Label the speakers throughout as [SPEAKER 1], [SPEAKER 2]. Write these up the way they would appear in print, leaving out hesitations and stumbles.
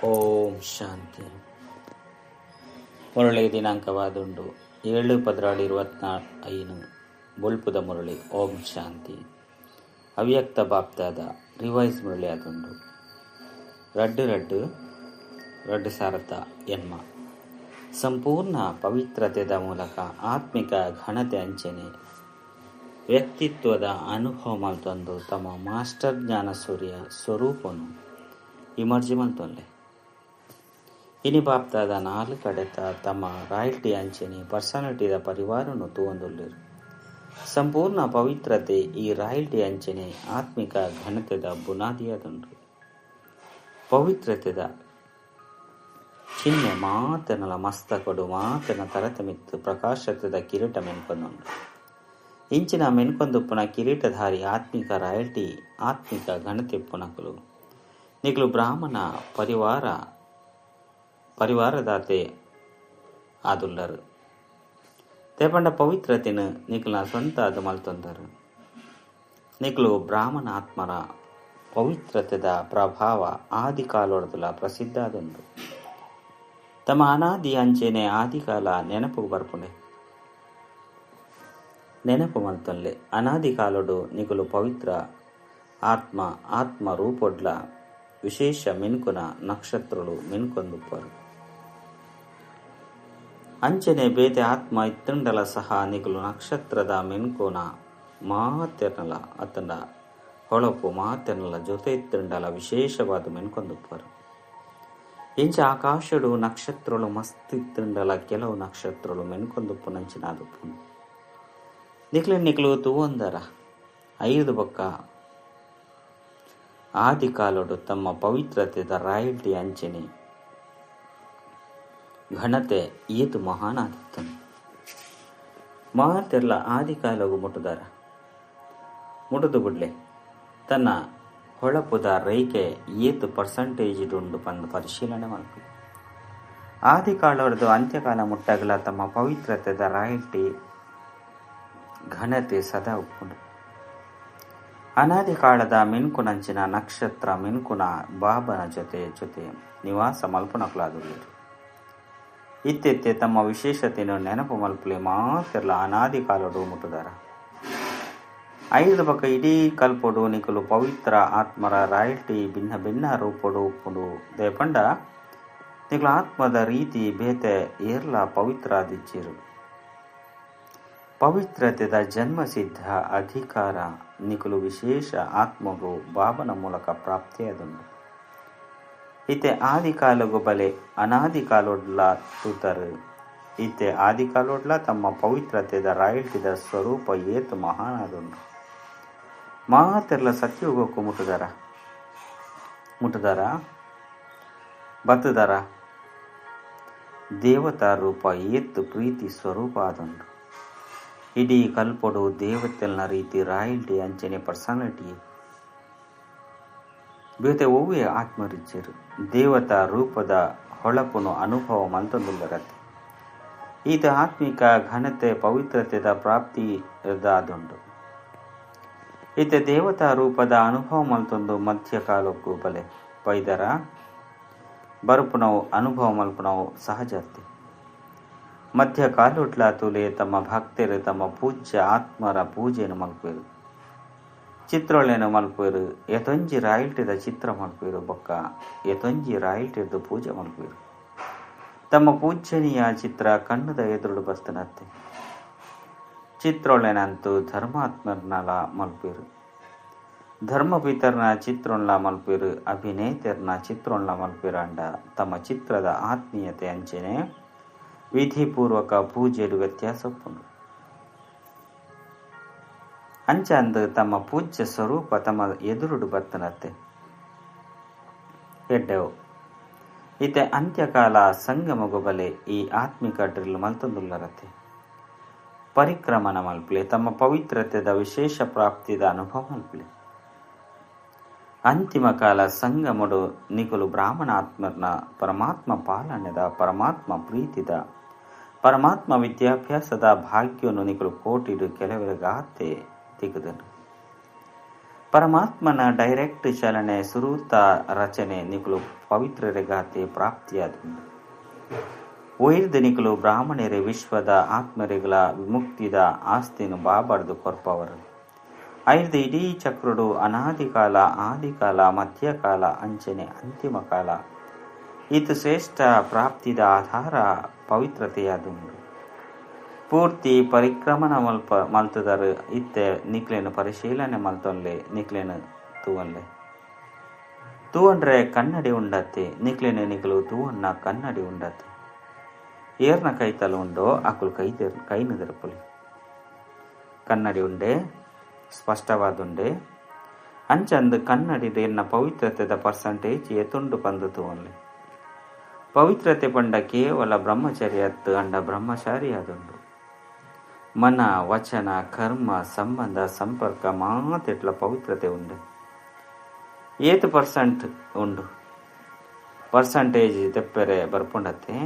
[SPEAKER 1] ಓಂ ಶಾಂತಿ. ಮುರಳಿ ದಿನಾಂಕವಾದುಂಡು 7/12/25 ಬೊಲ್ಪುದ ಮುರಳಿ. ಓಂ ಶಾಂತಿ. ಅವ್ಯಕ್ತ ಬಾಪ್ತಾದ ರಿವೈಸ್ ಮುರಳಿ ಆದುಂಡು 2/2/2008. ಸಂಪೂರ್ಣ ಪವಿತ್ರತೆದ ಮೂಲಕ ಆತ್ಮಿಕ ಘನತೆ ಅಂಚನೆ ವ್ಯಕ್ತಿತ್ವದ ಅನುಭವ ಮಲ್ತೊಂದು ತಮ್ಮ ಮಾಸ್ಟರ್ ಜ್ಞಾನ ಸೂರ್ಯ ಸ್ವರೂಪನು ಇಮರ್ಜಿ ಮಲ್ತೊಲ್ಲೆ. ಇನಿ ಬಾಪ್ತಾದ 4 ಕಡೆತ ತಮ್ಮ ರಾಯಲ್ಟಿ ಅಂಚನೆ ಪರ್ಸನಾಲಿಟಿದ ಪರಿವಾರನು ತೂವೊಂದುಲ್ಲೆರ್. ಸಂಪೂರ್ಣ ಪವಿತ್ರತೆ ಈ ರಾಯಲ್ಟಿ ಅಂಚನೆ ಆತ್ಮಿಕ ಘನತೆದ ಬುನಾದಿಯಾದುಂಡು. ಪವಿತ್ರತೆದ ಚಿಹ್ನೆ ಮಾತನಲ ಮಸ್ತಕೊಡು ಮಾತನ ತರತಮಿತ್ತು ಪ್ರಕಾಶತೆದ ಕಿರೀಟ ಮೆನ್ಕೊಂದುಂಡು. ಇಂಚಿನ ಮೆನ್ಕೊಂದುಪ್ಪುನ ಕಿರೀಟಧಾರಿ ಆತ್ಮಿಕ ರಾಯಲ್ಟಿ ಆತ್ಮಿಕ ಘನತೆಪ್ಪುನಕುಲು ನಿಕುಲು ಬ್ರಾಹ್ಮಣ ಪರಿವಾರದಾತೆ ಆದುಲ್ಲರು. ತೇಪಂಡ ಪವಿತ್ರತೆನು ನಿಕುಲ ಸ್ವಂತ ಅದು ಮಲ್ತೊಂದರು. ನಿಕುಲು ಬ್ರಾಹ್ಮಣ ಆತ್ಮರ ಪವಿತ್ರತೆದ ಪ್ರಭಾವ ಆದಿಕಾಲೊಡದುಲ ಪ್ರಸಿದ್ಧ ಆದುಂಡು. ತಮ್ಮ ಅನಾದಿ ಅಂಚೆನೆ ಆದಿಕಾಲ ನೆನಪು ಬರ್ಪುಂಡೆ ನೆನಪು ಮಲ್ತೊಲ್ಲೆ. ಅನಾದಿ ಕಾಲೊಡು ನಿಕುಲು ಪವಿತ್ರ ಆತ್ಮ ಆತ್ಮ ರೂಪೊಡ್ಲ ವಿಶೇಷ ಮಿನ್ಕುನ ನಕ್ಷತ್ರಲು ಮಿನ್ಕೊಂದುಪ್ಪರು. ಅಂಚನೆ ಬೇತೆ ಆತ್ಮ ಇತ್ತಂಡಲ ಸಹ ನಿಕುಲು ನಕ್ಷತ್ರದ ಮಿನ್ಕುನ ಮಾತೆರ್ನಲ ಅತ್ತಂಡ ಹೊಳಪು ಮಾತೆರ್ನಲ ಜೊತೆ ಇತ್ತಂಡಲ ವಿಶೇಷವಾದ ಮಿನ್ಕೊಂದುಪ್ಪರು. ಇಂಚ ಆಕಾಶಡು ನಕ್ಷತ್ರಲು ಮಸ್ತ್ ಇತ್ತಂಡಲ ಕೆಲವು ನಕ್ಷತ್ರಲು ಮೆನ್ಕೊಂದುಪ್ಪುನಂಚಿನಾದುಪ್ಪುನು. ನಿಕ್ಲು ನಿಕ್ಲು ತೂವೊಂದರ 5 ಬೊಕ್ಕ ಆದಿಕಾಲೊಡು ತಮ್ಮ ಪವಿತ್ರತೆದ ರಾಯಲ್ಟಿ ಅಂಚನೆ ಘನತೆ ಏತು ಮಹಾನಾದಿತ್ತನು. ಮಾತೆರ್ಲ ಆದಿಕಾಲಗು ಮುಟ್ಟುದಾರ ಮುಟ್ಟುದು ಬಿಡ್ಲೆ ತನ್ನ ಹೊಳಪುದ ರೈಕೆ ಏತು ಪರ್ಸಂಟೇಜ್ ಉಂಡು ಪಂದು ಪರಿಶೀಲನೆ ಮಲ್ಪು. ಆದಿಕಾಲೊಡ್ದು ಅಂತ್ಯಕಾಲ ಮುಟ್ಟಗಲ ತಮ್ಮ ಪವಿತ್ರತೆದ ರಾಯಲ್ಟಿ ಘನತೆ ಸದಾ ಉಪ್ಪುಂಡು. ಅನಾದಿ ಕಾಲದ ಮಿನ್ಕುನಂಚಿನ ನಕ್ಷತ್ರ ಮಿನ್ಕುನ ಬಾಬನ ಜೊತೆ ಜೊತೆ ನಿವಾಸ ಮಲ್ಪುನಕುಲಾದುಲ್ಲೆರ್. ಇತ್ತೆತ್ತೆ ತಮ್ಮ ವಿಶೇಷತೆಯನ್ನು ನೆನಪು ಮಲ್ಪುಲೆ ಮಾತೆರ್ಲ ಅನಾದಿ ಕಾಲೊಡು ಮುಟ್ಟುದಾರ. 5 ಬೊಕ್ಕ ಇಡೀ ಕಲ್ಪೊಡು ನಿಕುಲು ಪವಿತ್ರ ಆತ್ಮರ ರಾಯಲ್ಟಿ ಭಿನ್ನ ಭಿನ್ನ ರೂಪೊಡು ಉಪ್ಪುಂಡು. ದೇಪಂಡ ನಿಕುಲು ಆತ್ಮದ ರೀತಿ ಬೇತೆ ಏರ್ಲ ಪವಿತ್ರ ಆದಿಜ್ಜೆರು. ಪವಿತ್ರತೆದ ಜನ್ಮಸಿದ್ಧ ಅಧಿಕಾರ ನಿಕುಲು ವಿಶೇಷ ಆತ್ಮಗು ಬಾಬನ ಮೂಲಕ ಪ್ರಾಪ್ತಿಯಾದುಂಡು. ಇತ್ತೆ ಆದಿಕಾಲಗು ಬಲೆ ಅನಾದಿ ಕಾಲೊಡ್ಲ ತೂತರು. ಇತ್ತೆ ಆದಿಕಾಲೊಡ್ಲ ತಮ್ಮ ಪವಿತ್ರತೆದ ರಾಯಲ್ಟಿದ ಸ್ವರೂಪ ಏತು ಮಹಾನಾದುಂಡು. ಮಾತೆರ್ಲ ಸತ್ಯುಗಕ್ಕೂ ಮುಟ್ಟುದಾರ ಮುಟ್ಟುದಾರ ಬತ್ತುದಾರ. ದೇವತಾ ರೂಪ ಏತು ಪ್ರೀತಿ ಸ್ವರೂಪ ಆದುಂಡು. ಇಡೀ ಕಲ್ಪೊಡು ದೇವತೆಲ್ನ ರೀತಿ ರಾಯಲ್ಟಿ ಅಂಚನೆ ಪರ್ಸನಾಲಿಟಿ ಬೇತೆ ಒವ್ವೇ ಆತ್ಮರಿಚ್ಚರು ದೇವತಾ ರೂಪದ ಹೊಳಪುನು ಅನುಭವ ಮಲ್ತೊಂದುಲ್ಲರತ್ತೆ. ಈತ ಆತ್ಮಿಕ ಘನತೆ ಪವಿತ್ರತೆದ ಪ್ರಾಪ್ತಿದಾದುಂಡು. ಈತ ದೇವತಾ ರೂಪದ ಅನುಭವ ಮಲ್ತೊಂದು ಮಧ್ಯಕಾಲಕ್ಕೂ ಬಲೆ ಪೈದರ ಬರುಪುನವು ಅನುಭವ ಮಲ್ಪುನವು ಸಹಜತೆ. ಮಧ್ಯ ಕಾಲುಟ್ಲ ತುಲೆ ತಮ್ಮ ಭಕ್ತರು ತಮ್ಮ ಪೂಜ್ಯ ಆತ್ಮರ ಪೂಜೆಯನ್ನು ಮಲ್ಪುವೆರು, ಚಿತ್ರೊಳೆಯನ್ನು ಮಲ್ಪುವೆರು, ಎತೊಂಜಿ ರಾಯಲ್ಟಿದ ಚಿತ್ರ ಮಲ್ಪುವೆರು, ಬೊಕ್ಕ ಎತೊಂಜಿ ರಾಯಲ್ಟಿದ್ದು ಪೂಜೆ ಮಲ್ಪುವೆರು. ತಮ್ಮ ಪೂಜನೀಯ ಚಿತ್ರ ಕಣ್ಣುದ ಎದುರುಡು ಬರ್ತನತ್ತೆ. ಚಿತ್ರೊಳೆನಂತೂ ಧರ್ಮಾತ್ಮರ್ನಲ ಮಲ್ಪುವೆರು, ಧರ್ಮಪಿತರ್ನ ಚಿತ್ರೊನ್ಲ ಮಲ್ಪುವೆರು, ಅಭಿನೇತರ್ನ ಚಿತ್ರೊನ್ಲ ಮಲ್ಪುವೆರು. ಅಂಡ ತಮ್ಮ ಚಿತ್ರದ ಆತ್ಮೀಯತೆ ಅಂಚನೆ ವಿಧಿಪೂರ್ವಕ ಪೂಜೆಡು ವ್ಯತ್ಯಾಸ ಉಪ್ಪುಂಡು. ಅಂಚಂದು ತಮ್ಮ ಪೂಜ್ಯ ಸ್ವರೂಪ ತಮ್ಮ ಎದುರುಡು ಬರ್ತನತ್ತೆ ಎಡ್ಡೆವು. ಇತ್ತೆ ಅಂತ್ಯಕಾಲ ಸಂಗಮಗು ಬಲೆ ಈ ಆತ್ಮಿಕ ಡ್ರಿಲ್ ಮಲ್ತೊಂದುಲ್ಲರತ್ತೆ. ಪರಿಕ್ರಮಣ ಮಲ್ಪಲೆ ತಮ್ಮ ಪವಿತ್ರತೆದ ವಿಶೇಷ ಪ್ರಾಪ್ತಿದ ಅನುಭವ ಮಲ್ಪಲೆ. ಅಂತಿಮ ಕಾಲ ಸಂಗಮಡು ನಿಕುಲು ಬ್ರಾಹ್ಮಣ ಆತ್ಮರ್ನ ಪರಮಾತ್ಮ ಪಾಲನೆದ ಪರಮಾತ್ಮ ಪ್ರೀತಿದ ಪರಮಾತ್ಮ ವಿದ್ಯಾಭ್ಯಾಸದ ಭಾಗ್ಯವನ್ನು ನಿಕುಲು ಕೋಟಿಡು ಕೆಲವರಿಗಾತೆ ತಿಕ್ಕುದನು. ಪರಮಾತ್ಮನ ಡೈರೆಕ್ಟ್ ಚಲನೆ ಸುರೂತ ರಚನೆ ನಿಕುಲು ಪವಿತ್ರರೆಗಾತೆ ಪ್ರಾಪ್ತಿಯಾದುಂಡು. ಒಯ್ದು ನಿಕುಲು ಬ್ರಾಹ್ಮಣರೇ ವಿಶ್ವದ ಆತ್ಮರೆಗಳ ವಿಮುಕ್ತಿದ ಆಸ್ತಿನು ಬಾಬಾರ್ದು ಕೊರ್ಪವರು. ಐದು ಇಡೀ ಚಕ್ರುಡು ಅನಾದಿಕಾಲ, ಆದಿಕಾಲ, ಮಧ್ಯಕಾಲ, ಅಂಚನೆ ಅಂತಿಮ ಕಾಲ ಇದು ಶ್ರೇಷ್ಠ ಪ್ರಾಪ್ತಿದ ಆಧಾರ ಪವಿತ್ರತೆಯಾದುಂಡು. ಪೂರ್ತಿ ಪರಿಕ್ರಮಣ ಮಲ್ತದರು ಇತ್ತೆ ನಿಕ್ಲೇನು ಪರಿಶೀಲನೆ ಮಲ್ತೊನ್ಲೆ ನಿಕ್ಲೇನು ತೂವನ್ಲೆ ತೂವನ್ರೆ ಕನ್ನಡಿ ಉಂಡತ್ತೆ ನಿಕ್ಲೇನು ನಿಕ್ಲು ತೂವನ್ನ ಕನ್ನಡಿ ಉಂಡತ್ತೆ. ಏರ್ನ ಕೈತಲು ಉಂಡೋ ಅಕುಲು ಕೈನು ದೆರಪುಲಿ. ಕನ್ನಡಿ ಉಂಡೆ ಸ್ಪಷ್ಟವಾದುಂಡೆ ಅಂಚಂದು ಕನ್ನಡಿದ ಎನ್ನ ಪವಿತ್ರತೆದ ಪರ್ಸಂಟೇಜ್ ಎತುಂಡು ಪಂದು ತೂವನ್ಲೆ. ಪವಿತ್ರತೆ ಪಂಡ ಕೇವಲ ಬ್ರಹ್ಮಚರ್ಯ ಅತ್ತು ಅಂಡ ಬ್ರಹ್ಮಚಾರಿ ಆದುಂಡು. ಮನ, ವಚನ, ಕರ್ಮ, ಸಂಬಂಧ, ಸಂಪರ್ಕ ಮಾತೆಟ್ಲ ಪವಿತ್ರತೆ ಉಂಡು. ಏತು ಪರ್ಸೆಂಟ್ ಉಂಡು ಪರ್ಸಂಟೇಜ್ ತೆಪ್ಪೆರೆ ಬರ್ಪುಂಡತ್ತೆ.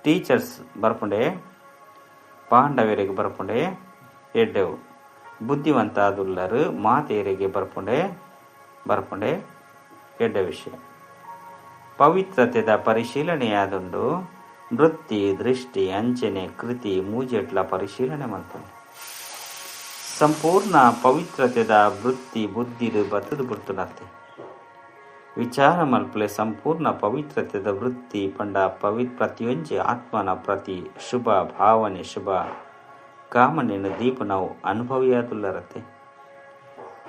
[SPEAKER 1] ಟೀಚರ್ಸ್ ಬರ್ಪುಂಡೆ, ಪಾಂಡವರಿಗೆ ಬರ್ಪುಂಡೆ, ಎಡ್ಡೆವು ಬುದ್ಧಿವಂತ ಆದುಲ್ಲರು ಮಾತೆಯರಿಗೆ ಬರ್ಪುಂಡೆ ಬರ್ಪುಂಡೆ ಎಡ್ಡೆ ವಿಷಯ. ಪವಿತ್ರತೆದ ಪರಿಶೀಲನೆಯಾದುಂಡು. ವೃತ್ತಿ, ದೃಷ್ಟಿ, ಅಂಚನೆ, ಕೃತಿ ಮೂಜೆಟ್ಲ ಪರಿಶೀಲನೆ ಮಲ್ತುಂಡು. ಸಂಪೂರ್ಣ ಪವಿತ್ರತೆದ ವೃತ್ತಿ ಬುದ್ಧಿಡು ಬತ್ತದು ಬಿಡ್ತುನತ್ತೆ. ವಿಚಾರ ಮಲ್ಪಲೆ ಸಂಪೂರ್ಣ ಪವಿತ್ರತೆದ ವೃತ್ತಿ ಪಂಡ ಪ್ರತಿಯೊಂಜಿ ಆತ್ಮನ ಪ್ರತಿ ಶುಭ ಭಾವನೆ ಶುಭ ಕಾಮನೆಯನ್ನು ದೀಪನವು ಅನುಭವಿಯಾದುಲ್ಲರತ್ತೆ.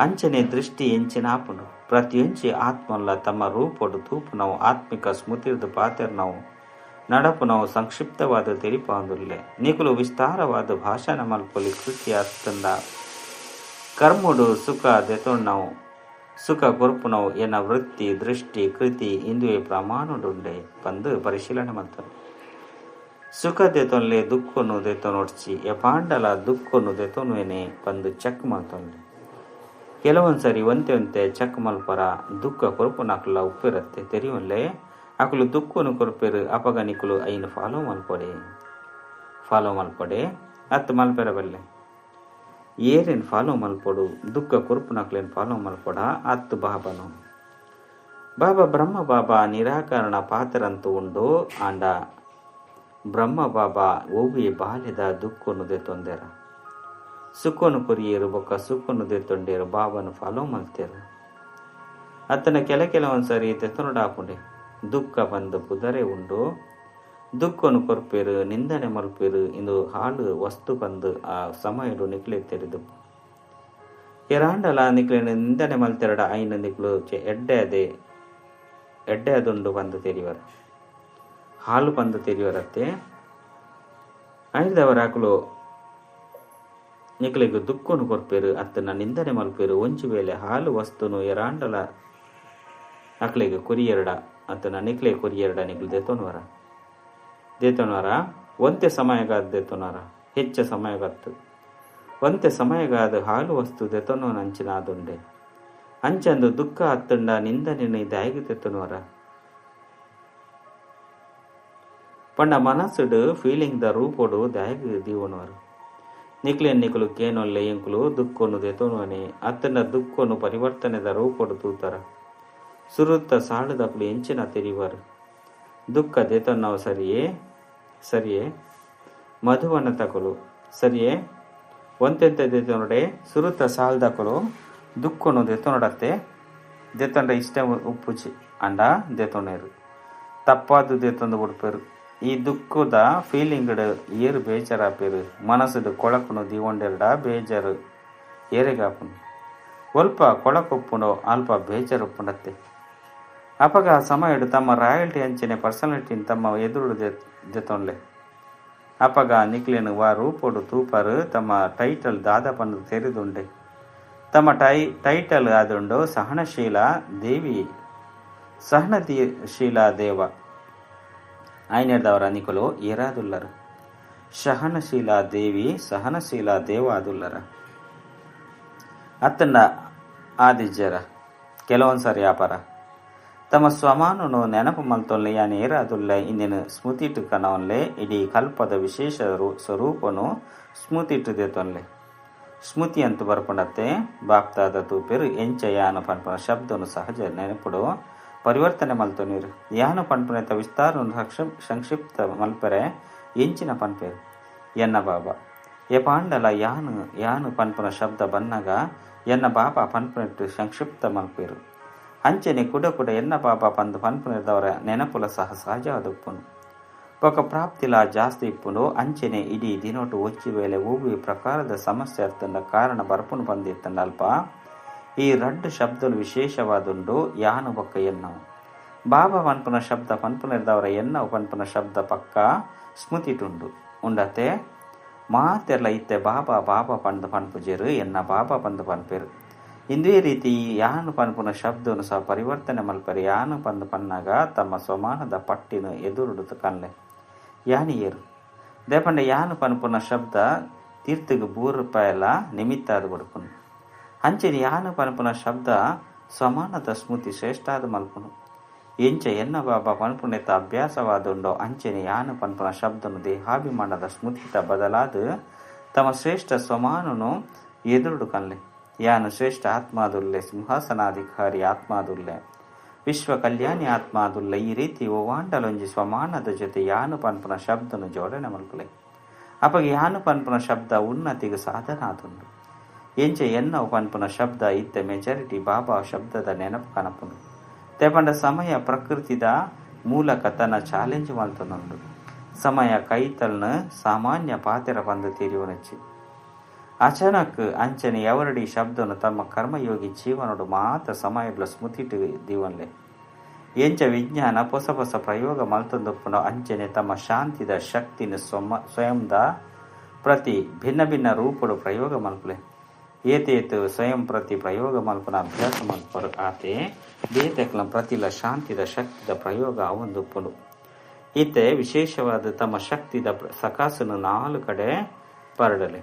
[SPEAKER 1] ಅಂಚನೆ ದೃಷ್ಟಿ ಎಂಚಿನಾಪುಂಡು. ಪ್ರತಿಯೊಂಜಿ ಆತ್ಮಲ್ಲ ತಮ್ಮ ರೂಪೊಡು ತೂಪುನವು ಆತ್ಮಿಕ ಸ್ಮೃತಿರ್ದು ಪಾತೆರ್ನವು ನಡಪುನವು ಸಂಕ್ಷಿಪ್ತವಾದ ತೆರಿಪಾಂದುಲ್ಲೆ. ನಿಕುಲು ವಿಸ್ತಾರವಾದ ಭಾಷಣ ಮಲ್ಪೊಲಿ ಕೃತಿ ಅತ್ತಂದ ಕರ್ಮುಡು ಸುಖ ದೆತೊಣ್ಣವು ಸುಖ ಕೊರ್ಪುನವು ಎನ್ನ ವೃತ್ತಿ, ದೃಷ್ಟಿ, ಕೃತಿ ಇಂದುವೆ ಪ್ರಮಾಣುಡುಂಡೆ ಪಂದು ಪರಿಶೀಲನೆ ಮಲ್ತೊಂಡು. ಸುಖ ದೆತೊನ್ಲೆ ದುಃಖನು ದೆತೊನೊಡ್ಚಿ ಎಪಾಂಡಲ ದುಃಖನು ದೆತೊನುವೆನೆ ಪಂದು ಚೆಕ್ ಮಲ್ತೊನ್ಲೆ. ಕೆಲವೊಂದ್ಸರಿ ಒಂತೆ ಒಂತೆ ಚೆಕ್ ಮಲ್ಪರ ದುಃಖ ಕೊರ್ಪುನಕ್ಲ ಉಪ್ಪಿರತ್ತೆ ತೆರಿಯೊನ್ಲೆ. ಅಕುಲು ದುಃಖನು ಕೊರ್ಪೆರು ಅಪಗ ನಿಕುಲು ಐನು ಫಾಲೋ ಮಲ್ಪೊಡೆ ಫಾಲೋ ಮಲ್ಪೊಡೆ ಅತ್ತು ಮಲ್ಪೆರ ಬಲ್ಲೆ. ಏರೇನು ಫಾಲೋ ಮಲ್ಪೊಡು ದುಃಖ ಕೊರ್ಪುನಕ್ಲೇನು ಫಾಲೋ ಮಲ್ಪೊಡ ಅತ್ತು ಬಾಬನು. ಬಾಬಾ ಬ್ರಹ್ಮ ಬಾಬಾ ನಿರಾಕರಣ ಪಾತ್ರರಂತೂ ಉಂಡು. ಆಂಡ ಬ್ರಹ್ಮ ಬಾಬಾ ಒವ್ವೆ ಬಾಲ್ಯದ ದುಃಖನು ದೆತೊಂದೆರ ಸುಖನು ಕೊರಿಯೇರು ಬೊಕ್ಕ ಸುಖನು ದೆತ್ತೊಂಡೇರು ಬಾಬನು ಫಾಲೋ ಮಲ್ತೇರು. ಅತ್ತನ ಕೆಲ ಕೆಲವೊಂದ್ಸರಿ ದೆತೊನಡಾಪುಂಡೆ ದುಃಖ ಬಂದು ಪುದರೆ ಉಂಡು. ದುಃಖನು ಕೊರ್ಪೇರು ನಿಂದನೆ ಮಲ್ಪೇರು ಇಂದು ಹಾಳು ವಸ್ತು ಬಂದು ಆ ಸಮಯಡು ನಿಕ್ಲೆ ತೆರೆದು ಎರಾಂಡಲ ನಿಕ್ಲೆ ನಿಂದನೆ ಮಲ್ತೆರಡ ಐನ ನಿಕ್ಲು ಎಡ್ಡೆ ಅದೇ ಎಡ್ಡೆ ಅದುಂಡು ಬಂದು ತೆರಿವರ ಹಾಲು ಬಂದು ತೆರಿವರತ್ತೆ. ಐದವರ ಹಾಕಲು ನಿಕ್ಲೆಗ್ ದುಃಖನು ಕೊರ್ಪೇರು ಅತ್ತನ ನಿಂದನೆ ಮಲ್ಪೇರು. ಒಂಜಿ ವೇಳೆ ಹಾಲು ವಸ್ತುನು ಎರಾಂಡಲ ಅಕ್ಲೆಗ್ ಕೊರಿಯರಡ ಅತ್ತನ ನಿಕ್ಲೆ ಕೊರಿಯರಡ ನಿಕ್ಲು ದೆತೊನುವರ ದೇತೊನವರ ಒಂತೆ ಸಮಯಗಾದ ದೇತೊನವರ ಹೆಚ್ಚ ಸಮಯಗತ್ತು ಒಂತೆ ಸಮಯಗಾದ ಹಾಲು ವಸ್ತು ದೆತೊನೋ ನಂಚಿನ ಆದುಂಡೆ. ಅಂಚಂದು ದುಃಖ ಅತ್ತಂಡ ನಿಂದನೆ ಇದಾಗಿ ದೆತೊನವರ ಪಂಡ ಮನಸ್ಸುಡು ಫೀಲಿಂಗ್ the ರೂಪೊಡು ದಾಯಗ ದೀವನವರು. ನಿಕ್ಲೆ ನಿಕುಲು ಕೇನೊಲ್ಲೆ ಎಂಕುಲು ದುಃಖನು ದೆತೊನುವನೆ ಅತ್ತಂಡ ದುಃಖನು ಪರಿವರ್ತನೆದ ರೂಪೊಡು ತೂತರ ಸುರುತ್ತ ಸಾಳುದಕ್ಲು ಎಂಚಿನ ತೆರಿವರು. ದುಃಖ ದೆತೊನ್ನವು ಸರಿಯೇ ಸರಿಯೇ ಮಧುವನ ತಕಲು ಸರಿಯೇ ಒಂತೆಂತ ದೆತೊನಡೆ ಸುರುತ್ತ ಸಾಲ್ದಕಲು ದುಃಖನು ದೆತೊನಡತ್ತೆ ದೆತೊಂಡ ಇಷ್ಟ ಉಪ್ಪುಚಿ ಅಂಡ ದೆತೊನೇರು ತಪ್ಪಾದು ದೆತೊಂದು ಬಿಡ್ಪೇರು. ಈ ದುಃಖದ ಫೀಲಿಂಗ್ಡ್ ಏರು ಬೇಜಾರಾಪೇರು ಮನಸ್ಸುಡು ಕೊಳಕುನು ದೀವೊಂಡೆರಡ ಬೇಜಾರು ಏರೆಗಾಪುನು ಒಲ್ಪ ಕೊಳಕೊಪ್ಪುಂಡೋ ಅಲ್ಪ ಬೇಜಾರುಪ್ಪುಂಡತ್ತೆ. ಅಪಗ ಆ ಸಮಯಡು ತಮ್ಮ ರಾಯಲ್ಟಿ ಅಂಚನೆ ಪರ್ಸನಾಲಿಟಿನ ತಮ್ಮ ಎದುರು ದೆತೊನ್ಲೆ. ಅಪಗ ನಿಕ್ಲೇನು ವಾ ರೂಪೊಡು ತೂಪರು ತಮ್ಮ ಟೈಟಲ್ ದಾದಪಂದು ತೆರೆದುಂಡೆ. ತಮ್ಮ ಟೈಟಲ್ ಆದುಂಡು ಸಹನಶೀಲ ದೇವಿ ಸಹನಶೀಲ ದೇವ ಐನೆರ್ದವರ ನಿಕುಲು ಏರಾದುಲ್ಲರು ಸಹನಶೀಲ ದೇವಿ ಸಹನಶೀಲ ದೇವ ಆದುಲ್ಲರ ಅತ್ತಂಡ ಆದಿಜ್ಜರ ಕೆಲವೊಂದ್ಸರಿ ಅಪರ ತಮ್ಮ ಸ್ವಮಾನನು ನೆನಪು ಮಲ್ತೊಲ್ಲೆ ಯಾನ್ ಏರಾದುಲ್ಲೆ ಇಂದಿನ ಸ್ಮೃತಿಟು ಕನವನ್ಲೆ ಇಡೀ ಕಲ್ಪದ ವಿಶೇಷ ಸ್ವರೂಪನು ಸ್ಮೃತಿಟು ದೇತೊನ್ಲೆ. ಸ್ಮೃತಿ ಅಂತ ಬರ್ಪುಂಡತ್ತೆ. ಬಾಪ್ತಾದ ತೂಪೆರು ಎಂಚ ಯಾನು ಪನ್ಪುನ ಶಬ್ದನು ಸಹಜ ನೆನಪುಡು ಪರಿವರ್ತನೆ ಮಲ್ತೊನೀರು. ಯಾನು ಪನ್ಪುನೆತ ವಿಸ್ತಾರನು ಸಂಕ್ಷಿಪ್ತ ಮಲ್ಪೆರೆ ಎಂಚಿನ ಪನ್ಪೆರು. ಎನ್ನ ಬಾಬಾ ಏಪಾಂಡಲ ಯಾನು ಯಾನು ಪನ್ಪುನ ಶಬ್ದ ಬನ್ನಗ ಎನ್ನ ಬಾಬಾ ಪನ್ಪುನೆಟ್ಟು ಸಂಕ್ಷಿಪ್ತ ಮಲ್ಪೆರು. ಅಂಚನೆ ಕುಡ ಕುಡ ಎನ್ನ ಬಾಬಾ ಪಂದು ಪನ್ಪುನೆದವರ ನೆನಪುಲ ಸಹ ಸಹಜವಾದ ಉಪ್ಪುನು. ಬೊಕ ಪ್ರಾಪ್ತಿಲ ಜಾಸ್ತಿ ಇಪ್ಪುಂಡು. ಅಂಚನೆ ಇಡೀ ದಿನೊಟು ಒಂಜಿ ವೇಳೆ ಒವ್ವೆ ಪ್ರಕಾರದ ಸಮಸ್ಯೆ ಅರ್ತಂಡ ಕಾರಣ ಬರ್ಪುನು ಪಂದಿತ್ತಂಡ ಅಲ್ಪ ಈ ರಡ್ಡು ಶಬ್ದಲು ವಿಶೇಷವಾದುಂಡು, ಯಾನು ಬೊಕ್ಕ ಎನ್ನವು. ಬಾಬಾ ಪನ್ಪುನ ಶಬ್ದ ಪನ್ಪುನೆರ್ದವರ ಎನ್ನವು ಪನ್ಪುನ ಶಬ್ದ ಪಕ್ಕ ಸ್ಮೃತಿಟುಂಡು ಉಂಡತೆ. ಮಾತೆರ್ಲ ಇತ್ತೆ ಬಾಬಾ ಬಾಬಾ ಪಂದು ಪನ್ಪುಜೆರು, ಎನ್ನ ಬಾಬಾ ಪಂದು ಪನ್ಪೆರು. ಇಂದೇ ರೀತಿ ಯಾನು ಪನ್ಪುನ ಶಬ್ದನು ಸಹ ಪರಿವರ್ತನೆ ಮಲ್ಪೆರು. ಯಾನು ಪಂದು ಪನ್ನಾಗ ತಮ್ಮ ಸ್ವಮಾನದ ಪಟ್ಟಿನ ಎದುರುಡು ಕನ್ಲೆ ಯಾನಿಯರು ದೇಪಂಡ ಯಾನು ಪನ್ಪುನ ಶಬ್ದ ತೀರ್ಥಗೆ ಬೂರುಪಾಯಲ ನಿಮಿತ್ತ ಅದು ಕೊಡ್ಪುನು. ಅಂಚನೆ ಯಾನು ಪನ್ಪುನ ಶಬ್ದ ಸಮಾನದ ಸ್ಮೃತಿ ಶ್ರೇಷ್ಠಾದ ಮಲ್ಪುನು. ಎಂಚ ಎನ್ನ ಬಾಬಾ ಪನ್ಪುನೆತ ಅಭ್ಯಾಸವಾದುಂಡೋ ಅಂಚನೆ ಯಾನು ಪನ್ಪುನ ಶಬ್ದನು ದೇಹಾಭಿಮಾನದ ಸ್ಮೃತಿತ ಬದಲಾದ ತಮ್ಮ ಶ್ರೇಷ್ಠ ಸ್ವಮಾನನು ಎದುರುಡು ಕನ್ಲೆ. ಯಾನು ಶ್ರೇಷ್ಠ ಆತ್ಮಾದುಲ್ಲೆ, ಸಿಂಹಾಸನಾಧಿಕಾರಿ ಆತ್ಮಾದುಲ್ಲೆ, ವಿಶ್ವ ಕಲ್ಯಾಣಿ ಆತ್ಮಾದುಲ್ಲೆ. ಈ ರೀತಿ ಓವಾಂಡಲೊಂಜಿ ಸ್ವಮಾನದ ಜೊತೆ ಯಾನು ಪನ್ಪುನ ಶಬ್ದನು ಜೋಡಣೆ ಮಲ್ಪುಲೆ. ಅಪಗ ಯಾನು ಪನ್ಪುನ ಶಬ್ದ ಉನ್ನತಿಗೆ ಸಾಧನ ಆದುಂಡು. ಎಂಚ ಎನ್ನವು ಪನ್ಪುನ ಶಬ್ದ ಇತ್ತೆ ಮೆಜಾರಿಟಿ ಬಾಬಾ ಶಬ್ದದ ನೆನಪು ಕನಪುನು. ತೇಪಂಡ ಸಮಯ ಪ್ರಕೃತಿದ ಮೂಲಕ ತನ್ನ ಚಾಲೆಂಜ್ ಮಲ್ತನುಂಡು. ಸಮಯ ಕೈತಲ್ನ ಸಾಮಾನ್ಯ ಪಾತೆರ ಬಂದು ತೀರಿಯುವನಚ್ಚಿ ಅಚಾನಕ್ ಅಂಚನೆ ಎವರಡಿ ಶಬ್ದನು ತಮ್ಮ ಕರ್ಮಯೋಗಿ ಜೀವನೋಡು ಮಾತ್ರ ಸಮಯಗಳ ಸ್ಮೃತಿಟು ದೀವನ್ಲೆ. ಎಂಚ ವಿಜ್ಞಾನ ಹೊಸ ಹೊಸ ಪ್ರಯೋಗ ಮಲ್ತೊಂದುಪ್ಪುನ ಅಂಚನೆ ತಮ್ಮ ಶಾಂತಿದ ಶಕ್ತಿನ ಸ್ವಯಂದ ಪ್ರತಿ ಭಿನ್ನ ಭಿನ್ನ ರೂಪಡು ಪ್ರಯೋಗ ಮಲ್ಪಲೆ. ಏತೇತು ಸ್ವಯಂ ಪ್ರತಿ ಪ್ರಯೋಗ ಮಲ್ಪನ ಅಭ್ಯಾಸ ಮಲ್ಪರು ಆತೆ ಬೇತೆಕ್ಲ ಪ್ರತಿಲ ಶಾಂತಿದ ಶಕ್ತಿದ ಪ್ರಯೋಗ ಅವಂದುಪ್ಪುನು. ಈತೆ ವಿಶೇಷವಾದ ತಮ್ಮ ಶಕ್ತಿದ ಸಕಾಸನು ನಾಲ್ಕು ಕಡೆ ಪರಡಲೆ.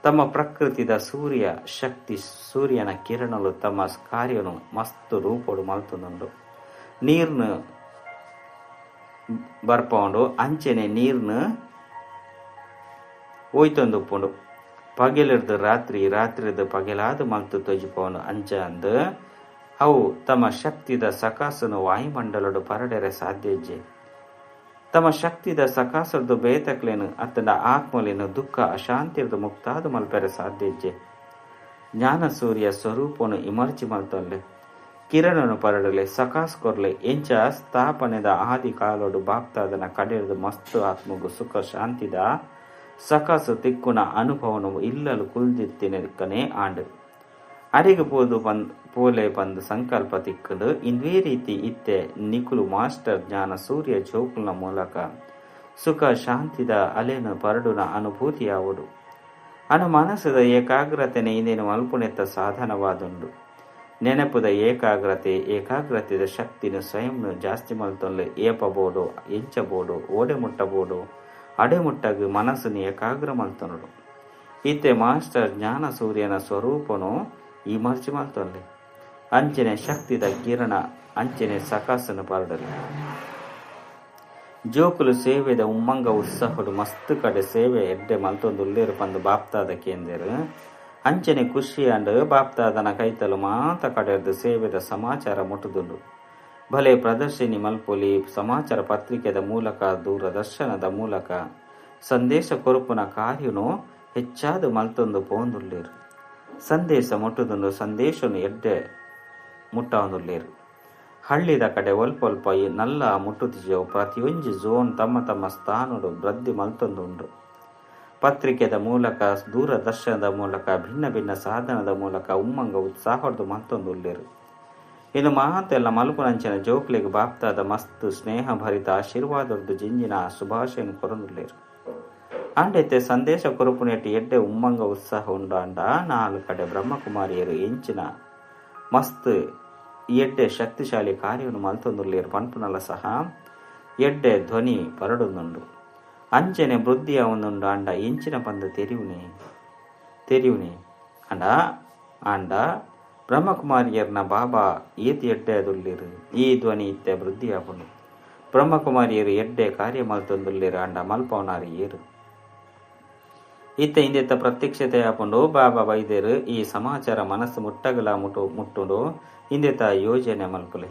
[SPEAKER 1] ತಮ್ಮ ಪ್ರಕೃತಿದ ಸೂರ್ಯ ಶಕ್ತಿ ಸೂರ್ಯನ ಕಿರಣಲು ತಮ್ಮ ಕಾರ್ಯನು ಮಸ್ತ್ ರೂಪಡು ಮಲ್ತೊಂದುಂಡು. ನೀರ್ನು ಬರ್ಪೌಂಡು ಅಂಚನೆ ನೀರ್ನು ಓಯ್ತೊಂದುಪ್ಪುಂಡು. ಪಗೆಲಿರ್ದು ರಾತ್ರಿ, ರಾತ್ರಿದ ಪಗೆಲಾದ ಮಲ್ತು ತೊಜಿಪವನು ಅಂಚ ಅಂದು ಅವು ತಮ್ಮ ಶಕ್ತಿದ ಸಕಾಸನು ವಾಯುಮಂಡಲಡು ಪರಡೆರೆ ಸಾಧ್ಯ ಇಜ್ಜೆ. ತಮ್ಮ ಶಕ್ತಿದ ಸಕಾಸರ್ದು ಬೇತಕ್ಲೇನು ಅತ್ತಂಡ ಆತ್ಮಲೇನು ದುಃಖ ಅಶಾಂತಿರ್ದು ಮುಕ್ತಾದ ಮಲ್ಪೆರೆ ಸಾಧ್ಯ ಇಜ್ಜೆ. ಜ್ಞಾನ ಸೂರ್ಯ ಸ್ವರೂಪನು ಇಮರ್ಚಿ ಮಲ್ತೊಲ್ಲೆ, ಕಿರಣನು ಪರಡಲೆ, ಸಕಾಸ್ ಕೊರ್ಲೆ. ಎಂಚ ಸ್ಥಾಪನೆದ ಆದಿ ಕಾಲೋಡು ಬಾಪ್ತಾದನ ಕಡೆರ್ದು ಮಸ್ತು ಆತ್ಮಗು ಸುಖ ಶಾಂತಿದ ಸಕಾಸು ತಿಕ್ಕುನ ಅನುಭವನು ಇಲ್ಲಲು ಕುಲ್ದಿತ್ತಿನಕನೇ ಆಂಡು ಅಡಿಗೆ ಪೋದು ಪೋಲೆ ಬಂದು ಸಂಕಲ್ಪ ತಿಕ್ಕುಂಡು. ಇಂದೇ ರೀತಿ ಇತ್ತೆ ನಿಕುಲು ಮಾಸ್ಟರ್ ಜ್ಞಾನ ಸೂರ್ಯ ಜೋಕುಲ್ನ ಮೂಲಕ ಸುಖ ಶಾಂತಿದ ಅಲೆನು ಪರಡುನ ಅನುಭೂತಿಯಾವುಡು. ಅನು ಮನಸ್ಸದ ಏಕಾಗ್ರತೆನೆ ಇಂದೇನು ಅಲ್ಪುನೆತ್ತ ಸಾಧನವಾದುಂಡು. ನೆನಪುದ ಏಕಾಗ್ರತೆ ಏಕಾಗ್ರತೆದ ಶಕ್ತಿನ ಸ್ವಯಂನು ಜಾಸ್ತಿ ಮಲ್ತೊಲ್ಲೆ. ಏಪಬೋಡು, ಎಂಚಬೋಡು, ಓಡೆ ಮುಟ್ಟಬೋಡು, ಅಡೆ ಮುಟ್ಟಗು ಮನಸ್ಸನ್ನು ಏಕಾಗ್ರ ಮಲ್ತೊನಡು. ಇತ್ತೆ ಮಾಸ್ಟರ್ ಜ್ಞಾನ ಸೂರ್ಯನ ಸ್ವರೂಪನು ಇಮರ್ಜಿ ಮಲ್ತೊಲ್ಲೆ. ಅಂಚನೆ ಶಕ್ತಿದ ಕಿರಣ ಅಂಚನೆ ಸಕಾಸನು ಪರಡಲಿ. ಜೋಕುಲು ಸೇವೆದ ಉಮ್ಮಂಗ ಉತ್ಸಾಹಡು ಮಸ್ತ್ ಕಡೆ ಸೇವೆ ಎಡ್ಡೆ ಮಲ್ತೊಂದುಲ್ಲೇರು ಪಂದು ಬಾಪ್ತಾದ ಕೇಂದೇರು. ಅಂಚನೆ ಖುಷಿ ಅಂಡ್ ಬಾಪ್ತಾದನ ಕೈತಲು ಮಾತ ಕಡೆರ್ದು ಸೇವೆದ ಸಮಾಚಾರ ಮುಟ್ಟುದುಂಡು. ಭಲೆ ಪ್ರದರ್ಶಿನಿ ಮಲ್ಪೊಲಿ ಸಮಾಚಾರ ಪತ್ರಿಕೆದ ಮೂಲಕ ದೂರದರ್ಶನದ ಮೂಲಕ ಸಂದೇಶ ಕೊರುಪುನ ಕಾರ್ಯನು ಹೆಚ್ಚಾದ ಮಲ್ತೊಂದು ಪೋಂದುಲ್ಲೇರು. ಸಂದೇಶ ಮುಟ್ಟುದುಂಡು, ಸಂದೇಶನು ಎಡ್ಡೆ ಮುಟ್ಟವೊಂದುಲ್ಲೇರು. ಹಳ್ಳಿದ ಕಡೆ ಒಲ್ಪ ಒಲ್ಪ ನಲ್ಲ ಮುಟ್ಟುತಿಜವು. ಪ್ರತಿಯೊಂಜಿ ಝೋನ್ ತಮ್ಮ ತಮ್ಮ ಸ್ಥಾನಡು ವೃದ್ಧಿ ಮಲ್ತೊಂದುಂಡು. ಪತ್ರಿಕೆದ ಮೂಲಕ ದೂರದರ್ಶನದ ಮೂಲಕ ಭಿನ್ನ ಭಿನ್ನ ಸಾಧನದ ಮೂಲಕ ಉಮ್ಮಂಗ ಉತ್ಸಾಹದ ಮಲ್ತೊಂದುಲ್ಲೇರು. ಇನ್ನು ಮಾತೆಲ್ಲ ಮಲ್ಪುನಂಚಿನ ಜೋಕ್ಲೆಗ್ ಬಾಪ್ತಾದ ಮಸ್ತ್ ಸ್ನೇಹ ಭರಿತ ಆಶೀರ್ವಾದದ್ದು ಜಿಂಜಿನ ಶುಭಾಶಯನು ಕೊರೊಂದುಲ್ಲೇರು. ಅಂಡೈತೆ ಸಂದೇಶ ಕೊರುಪುನೆಟ್ ಎಡ್ಡೆ ಉಮ್ಮಂಗ ಉತ್ಸಾಹ ಉಂಡು. ಅಂಡ ನಾಲ್ಕು ಕಡೆ ಬ್ರಹ್ಮಕುಮಾರಿಯರು ಎಂಚಿನ ಮಸ್ತ್ ಎಡ್ಡೆ ಶಕ್ತಿಶಾಲಿ ಕಾರ್ಯವನ್ನು ಮಲ್ತೊಂದುಲ್ಲೇರು ಪನ್ಪುನಲ ಸಹ ಎಡ್ಡೆ ಧ್ವನಿ ಪರಡೊಂದುಂಡು. ಅಂಚನೆ ವೃದ್ಧಿಯ ಒಂದುಂಡು. ಅಂಡ ಎಂಚಿನ ಪಂದು ತೆರಿವುನೆ ತೆರಿವುನೆ ಅಂಡ ಅಂಡ ಬ್ರಹ್ಮಕುಮಾರಿಯರ್ನ ಬಾಬಾ ಏತಿ ಎಡ್ಡೆ ಅದುಲ್ಲೇರು. ಈ ಧ್ವನಿ ಇತ್ತೆ ವೃದ್ಧಿ ಆಪುಂಡು. ಬ್ರಹ್ಮಕುಮಾರಿಯರು ಎಡ್ಡೆ ಕಾರ್ಯ ಮಲ್ತೊಂದುಲ್ಲೇರು. ಅಂಡ ಮಲ್ಪವನಾರು ಏರು. ಇತ್ತೆ ಇಂದೆತ್ತ ಪ್ರತ್ಯಕ್ಷತೆ ಆಪುಂಡು. ಬಾಬಾ ಬೈದೇರು ಈ ಸಮಾಚಾರ ಮನಸ್ಸು ಮುಟ್ಟಗಲ ಮುಟ್ಟುಂಡು. ಇಂದೆತ್ತ ಯೋಜನೆ ಮಲ್ಪುಲೆ.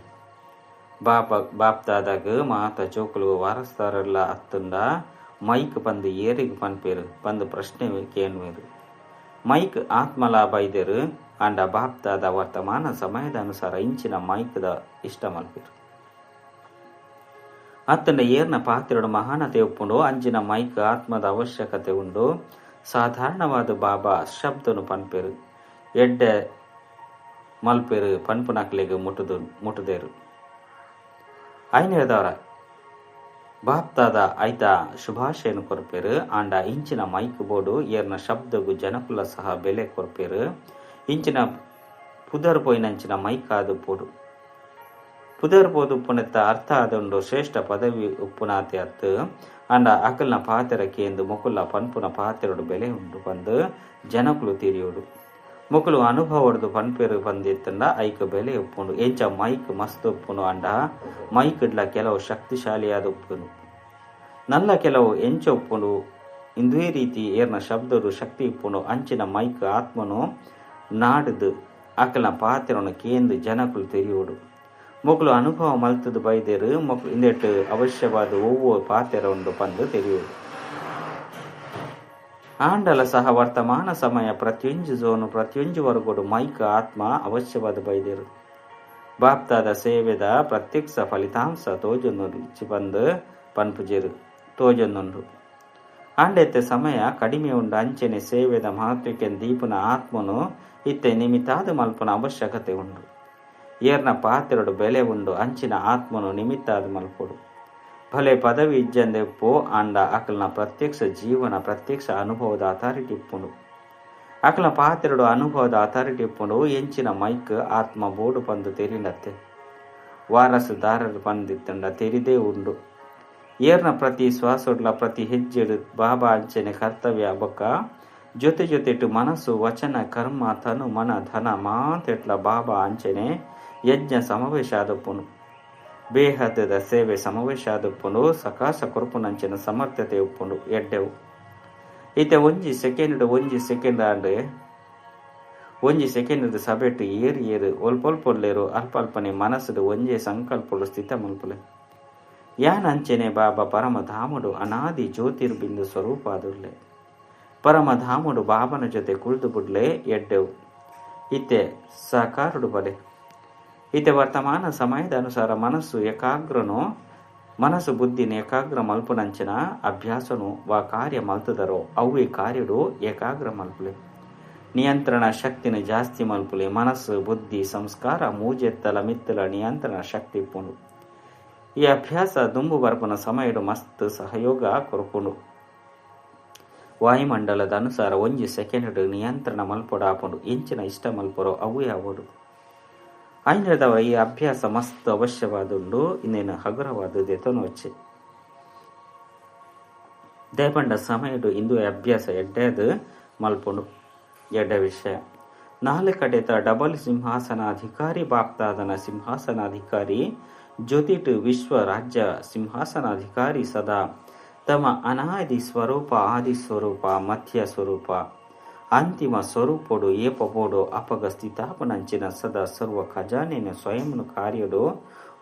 [SPEAKER 1] ಬಾಪ್ದಾದಾಗ ಮಾತ ಜೋಕುಲು ವಾರಸ್ತಾರಲ್ಲ ಅತ್ತುಂಡ ಮೈಕ್ ಪಂದು ಏರಿಗೆ ಪನ್ಪೇರು ಪಂದು ಪ್ರಶ್ನೆ ಕೇನ್ವೇರು. ಮೈಕ್ ಆತ್ಮಲ ಬೈದೇರು ಅಂಡ ಬಾಪ್ದಾದ ವರ್ತಮಾನ ಸಮಯದ ಅನುಸಾರ ಇಂಚಿನ ಮೈಕ್ದ ಇಷ್ಟ ಮಲ್ಪೇರು. ಅತ್ತಂಡ ಏರ್ನ ಪಾತ್ರೆಡು ಮಹಾನತೆ ಉಪ್ಪುಂಡು ಅಂಚಿನ ಮೈಕ್ ಆತ್ಮದ ಅವಶ್ಯಕತೆ ಉಂಡು. ಸಾಧಾರಣವಾದ ಬಾಬಾ ಶಬ್ದನು ಪನ್ಪೇರು ಎಡ್ಡೆ ಮಲ್ಪೇರು ಪನ್ಪುನಕ್ಲೆಗ್ ಮುಟ್ಟುದೇರು. ಐನೇದವರ ಬಾಪ್ತಾದ ಐತ ಶುಭಾಶಯನು ಕೊರ್ಪೇರು. ಆಂಡ ಇಂಚಿನ ಮೈಕ್ ಬೋರ್ಡು ಏರ್ನ ಶಬ್ದಗು ಜನಕುಲ ಸಹ ಬೆಲೆ ಕೊರ್ಪೇರು. ಇಂಚಿನ ಪುದರ್ ಪೋಯಿನಂಚಿನ ಮೈಕ್ ಆದು ಪೋಡು. ಪುದರ್ ಪೋದು ಉಪ್ಪುನೆತ್ತ ಅರ್ಥ ಆದುಂಡು ಶ್ರೇಷ್ಠ ಪದವಿ ಉಪ್ಪುನಾತೆ ಅತ್ತು. ಆಂಡ ಅಕಲ್ನ ಪಾತೆರ ಕೇಂದು ಮೊಕುಲ ಪನ್ಪುನ ಪಾತೆರಡು ಬೆಲೆ ಉಂಡು ಪಂದು ಜನಕುಲು ತಿರಿಯೋಡು. ಮೊಕುಲು ಅನುಭವಡ್ದು ಪನ್ಪೇರು ಪಂದಿತ್ತಂಡ ಐಕ್ ಬೆಲೆ ಉಪ್ಪುಂಡು. ಎಂಚ ಮೈಕ್ ಮಸ್ತ್ ಉಪ್ಪುನು ಅಂಡ ಮೈಕ್ ಇಡ್ಲ ಕೆಲವು ಶಕ್ತಿಶಾಲಿಯಾದ ಉಪ್ಪುನು ನಲ್ಲ ಕೆಲವು ಎಂಚ ಉಪ್ಪುಂಡು. ಇಂದುವೇ ರೀತಿ ಏರ್ನ ಶಬ್ದಡು ಶಕ್ತಿ ಉಪ್ಪುಂಡು ಅಂಚಿನ ಮೈಕ್ ಆತ್ಮನು ನಾಡುದು ಅಕಲ್ನ ಪಾತೆರನು ಕೇಂದು ಜನಕುಲು ತೆರಿಯೋಡು. ಮೊಕುಲು ಅನುಭವ ಮಲ್ತದು ಬೈದೇರು ಮೊಕಲು ಇಂದೆಟ್ಟು ಅವಶ್ಯವಾದ ಒವ್ವೋ ಪಾತೆರ ಉಂಡು ಪಂದು ತೆರಿಯೋಡು. ಆಂಡಲ ಸಹ ವರ್ತಮಾನ ಸಮಯ ಪ್ರತಿಯೊಂಜು ಝೋನು ಪ್ರತಿಯೊಂಜು ವರ್ಗೋಡು ಮೈಕ್ ಆತ್ಮ ಅವಶ್ಯವಾದ ಬೈದೇರು. ಬಾಪ್ತಾದ ಸೇವೆದ ಪ್ರತ್ಯಕ್ಷ ಫಲಿತಾಂಶ ತೋಜೊಂದು ಬಂದು ಪನ್ಪುಜೇರು ತೋಜೊಂದುಂಡು. ಆಂಡೆತ್ತೆ ಸಮಯ ಕಡಿಮೆ ಉಂಡು ಅಂಚೆನೆ ಸೇವೆದ ಮಹತ್ವಕ್ಕೆ ದೀಪನ ಆತ್ಮನು ಇತ್ತೆ ನಿಮಿತ್ತಾದ ಮಲ್ಪನ ಅವಶ್ಯಕತೆ ಉಂಡು. ಏರ್ನ ಪಾತೆರಡು ಬೆಲೆ ಉಂಡು ಅಂಚಿನ ಆತ್ಮನು ನಿಮಿತ್ತಾದ ಮಲ್ಪೊಡು. ಭಲೆ ಪದವಿ ಇಜ್ಜಂದೆ ಪೋ ಆಂಡ ಅಕಲ್ನ ಪ್ರತ್ಯಕ್ಷ ಜೀವನ ಪ್ರತ್ಯಕ್ಷ ಅನುಭವದ ಅಥಾರಿಟಿ ಇಪ್ಪುಂಡು. ಅಕಲ್ನ ಪಾತೆರಡು ಅನುಭವದ ಅಥಾರಿಟಿ ಇಪ್ಪುಂಡು. ಎಂಚಿನ ಮೈಕ್ ಆತ್ಮ ಬೋಡು ಪಂದು ತೆರಿನತ್ತೆ ವಾರಸುದಾರರು ಪಂದಿತ್ತಂಡ ತೆರಿದೇ ಉಂಡು. ಏರ್ನ ಪ್ರತಿ ಶ್ವಾಸೊಡ್ಲ ಪ್ರತಿ ಹೆಜ್ಜೆಡು ಬಾಬಾ ಅಂಚೆನೆ ಕರ್ತವ್ಯ ಬೊಕ್ಕ ಜೊತೆ ಜೊತೆಟು ಮನಸ್ಸು ವಚನ ಕರ್ಮ ತನು ಮನ ಧನ ಮಾತೆಟ್ಲ ಬಾಬಾ ಅಂಚೆನೆ ಯಜ್ಞ ಸಮಾವೇಶ ಆದಪ್ಪುನು. ಬೇಹದ್ದದ ಸೇವೆ ಸಮಾವೇಶ ಆದಪ್ಪುನು. ಸಕಾಸ ಕೊರ್ಪುನಂಚಿನ ಸಮರ್ಥತೆ ಉಪ್ಪುಂಡು ಎಡ್ಡೆವು. ಇತ್ತೆ ಒಂಜಿ ಸೆಕೆಂಡ್ ಒಂಜಿ ಸೆಕೆಂಡ್ ಆಂಡ್ ಒಂಜಿ ಸೆಕೆಂಡ್ ಸಬೆಟ್ಟು ಏರು ಏರು ಒಲ್ಪೊಲ್ಪೊಲ್ಲೇರು ಅಲ್ಪ ಅಲ್ಪನೆ ಮನಸ್ಸುಡು ಒಂಜೇ ಸಂಕಲ್ಪಡು ಸ್ಥಿತ ಮಲ್ಪುಲೆ. ಯಾನ್ ಅಂಚೆನೆ ಬಾಬಾ ಪರಮಧಾಮುಡು ಅನಾದಿ ಜ್ಯೋತಿರ್ಬಿಂದು ಸ್ವರೂಪ ಆದುರ್ಲೆ. ಪರಮಧಾಮುಡು ಬಾಬನ ಜೊತೆ ಕುಳಿದು ಬುಡ್ಲೆ ಎಡ್ಡೆವು. ಇತ್ತೆ ಸಾಕಾರುಡು ಬಲೆ. ಇತ್ತೆ ವರ್ತಮಾನ ಸಮಯದ ಅನುಸಾರ ಮನಸ್ಸು ಏಕಾಗ್ರನು ಮನಸ್ಸು ಬುದ್ಧಿನ ಏಕಾಗ್ರ ಮಲ್ಪುನಂಚಿನ ಅಭ್ಯಾಸನು ವಾ ಕಾರ್ಯ ಮಲ್ತದರೋ ಅವ್ವೇ ಕಾರ್ಯಡು ಏಕಾಗ್ರ ಮಲ್ಪುಲೆ. ನಿಯಂತ್ರಣ ಶಕ್ತಿನ ಜಾಸ್ತಿ ಮಲ್ಪುಲೆ. ಮನಸ್ಸು ಬುದ್ಧಿ ಸಂಸ್ಕಾರ ಮೂಜೆತ್ತಲ ಮಿತ್ತಲ ನಿಯಂತ್ರಣ ಶಕ್ತಿ ಇಪ್ಪುಂಡು. ಈ ಅಭ್ಯಾಸ ದುಂಬು ಬರ್ಪುನ ಸಮಯಡು ಮಸ್ತ್ ಸಹಯೋಗ ಕೊರ್ಪುಂಡು. ವಾಯುಮಂಡಲದ ಅನುಸಾರ ಒಂಜಿ ಸೆಕೆಂಡ್ ನಿಯಂತ್ರಣ ಮಲ್ಪೊಡಾಪುಂಡು. ಎಂಚಿನ ಇಷ್ಟ ಮಲ್ಪೊರೋ ಅವೇ ಆವೊಡು. ಐನದವ ಈ ಅಭ್ಯಾಸ ಮಸ್ತ್ ಅವಶ್ಯವಾದುಂಡು. ಇನ್ನೇನು ಹಗುರವಾದುದೇ ತೊನೊಚ್ಚೆ ದೇಪಂಡ ಸಮಯಡು ಇಂದು ಅಭ್ಯಾಸ ಎಡ್ಡೆದು ಮಲ್ಪುಂಡು. ಎಡ್ಡೆ ವಿಷಯ ನಾಲ್ಕು ಕಡೆತ ಡಬಲ್ ಸಿಂಹಾಸನಾಧಿಕಾರಿ ಬಾಪ್ತಾದನ ಸಿಂಹಾಸನಾಧಿಕಾರಿ ಜ್ಯೋತಿಟ್ ವಿಶ್ವ ರಾಜ್ಯ ಸಿಂಹಾಸನಾಧಿಕಾರಿ ಸದಾ ತಮ್ಮ ಅನಾದಿ ಸ್ವರೂಪ ಆದಿ ಸ್ವರೂಪ ಮಧ್ಯ ಸ್ವರೂಪ ಅಂತಿಮ ಸ್ವರೂಪಡು ಏಪಬೋಡು ಅಪಗ ಸ್ಥಿತಾಪನಂಚಿನ ಸದಾ ಸರ್ವ ಖಜಾನೆನ ಸ್ವಯಂನು ಕಾರ್ಯಡು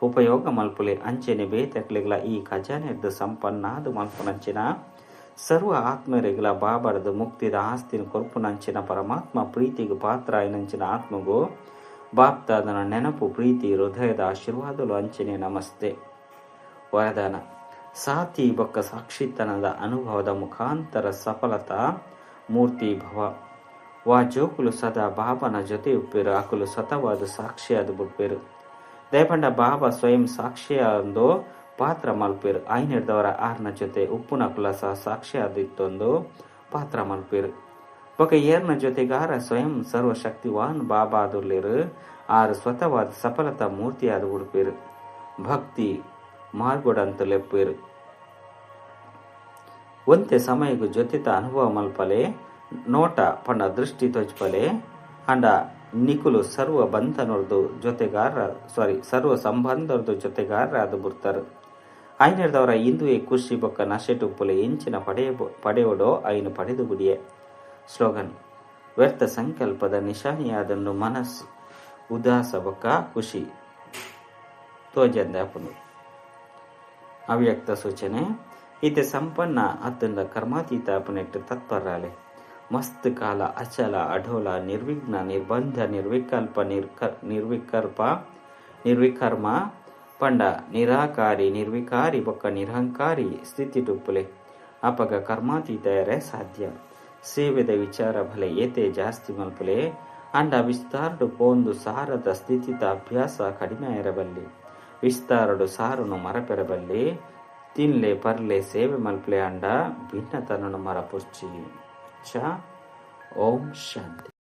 [SPEAKER 1] ಉಪಯೋಗ ಮಲ್ಪುಲೆ. ಅಂಚೆನೆ ಬೇತಕ್ಲೆಗ್ಲ ಈ ಖಜಾನೆದ್ದು ಸಂಪನ್ನಾದು ಮಲ್ಪುನಂಚಿನ ಸರ್ವ ಆತ್ಮರಿಗಳ ಬಾಬರದು ಮುಕ್ತಿದ ಆಸ್ತಿನ ಕೊರ್ಪುನಂಚಿನ ಪರಮಾತ್ಮ ಪ್ರೀತಿಗೆ ಪಾತ್ರ అయినంచిన ಆತ್ಮಗೂ ಬಾಪ್ತಾದನ ನೆನಪು ಪ್ರೀತಿ ಹೃದಯದ ಆಶೀರ್ವಾದಲು ಅಂಚೆನೆ ನಮಸ್ತೆ. ವರದಾನ ಸಾಥಿ ಬೊಕ್ಕ ಸಾಕ್ಷಿತನದ ಅನುಭವದ ಮುಖಾಂತರ ಸಫಲತಾ ಮೂರ್ತಿ ಭವ. ವಾ ಜೋಕುಲು ಸದಾ ಬಾಬನ ಜೊತೆ ಉಪ್ಪೇರು. ಅಕುಲು ಸತವಾದ ಸಾಕ್ಷಿಯಾದ ಬುಡ್ಪೇರು. ದಯಪಂಡ ಬಾಬಾ ಸ್ವಯಂ ಸಾಕ್ಷಿಯಂದು ಪಾತ್ರ ಮಲ್ಪೇರು. ಐನೆಡ್ದವರ ಆರ್ನ ಜೊತೆ ಉಪ್ಪುನಕುಲ ಸಹ ಸಾಕ್ಷಿಯಾದಿತ್ತೊಂದು ಪಾತ್ರ ಮಲ್ಪೇರು. ಬೊಕ ಏರ್ನ ಜೊತೆಗಾರ ಸ್ವಯಂ ಸರ್ವಶಕ್ತಿವಾನ್ ಬಾಬಾ ದುರ್ಲೇರು. ಆರು ಸ್ವತವಾದ ಸಫಲತಾ ಮೂರ್ತಿಯಾದ ಉಡುಪೇರು. ಭಕ್ತಿ ಮಾರ್ಗೊಡಂತ ಲೆಪ್ಪೇರು. ಒಂತೆ ಸಮಯకు ಜೊತೆತ ಅನುಭವ ಮಲ್ಪಲೆ ನೋಟ ಪಂಡ ದೃಷ್ಟಿ ತೊಜ್ಪಲೆ ಅಂಡ ನಿಕುಲು ಸರ್ವ ಬಂಧನೊರ್ದು ಜೊತೆಗಾರ ಸಾರಿ ಸರ್ವ ಸಂಬಂಧರ್ದು ಜೊತೆಗಾರ ಅದು ಬಿಡ್ತಾರೆ. ಆಯಿನೆಡ್ದಾವರ ಇಂದುವೆ ಖುಷಿ ಬೊಕ್ಕ ನಶೆಟ್ ಉಪ್ಪುಲೆ ಎಂಚಿನ ಪಡೆಯೊಡೋ ಐನು ಪಡೆದು ಬುಡಿಯೆ. ಸ್ಲೋಗನ್ ವ್ಯರ್ಥ ಸಂಕಲ್ಪದ ನಿಶಾನಿಯಾದುಂಡು ಮನಸ್ಸು ಉದಾಸ ಬೊಕ್ಕ ಖುಷಿ ತೋಜಂದೆ ಆಪುಂಡು. ಅವ್ಯಕ್ತ ಸೂಚನೆ ಇತ್ತೆ ಸಂಪನ್ನ ಅತ್ತಂಡ ಕರ್ಮಾತೀತ ಆಪುನೆಟ್ ತತ್ಪರಾಲೆ. ಮಸ್ತ್ ಕಾಲ ಅಚಲ ಅಡೋಲ ನಿರ್ವಿಘ್ನ ನಿರ್ಬಂಧ ನಿರ್ವಿಕಲ್ಪ ನಿರ್ವಿಕಲ್ಪ ನಿರ್ವಿಕರ್ಮ ಪಂಡ ನಿರಾಕಾರಿ ನಿರ್ವಿಕಾರಿ ಬೊಕ್ಕ ನಿರಹಂಕಾರಿ ಸ್ಥಿತಿಟುಪ್ಪುಲೆ. ಅಪಗ ಕರ್ಮಾತೀತ ಎರೆ ಸಾಧ್ಯ. ಸೇವೆದ ವಿಚಾರ ಬಲೆ ಏತೆ ಜಾಸ್ತಿ ಮಲ್ಪುಲೆ ಅಂಡ ವಿಸ್ತಾರಡು ಪೋಂದು ಸಾರದ ಸ್ಥಿತಿತ ಅಭ್ಯಾಸ ಕಡಿಮೆ ಆಯೆರಬಲ್ಲಿ. ವಿಸ್ತಾರಡು ಸಾರನು ಮರಪೆರಬಲ್ಲಿ. ತಿನ್ಲೆ ಪರ್ಲೆ ಸೇವೆ ಮಲ್ಪುಲೆ ಅಂಡ ಭಿನ್ನತನನು ಮರಪುರ್ಚಿ. ಚ ಓಂ ಶಾಂತಿ.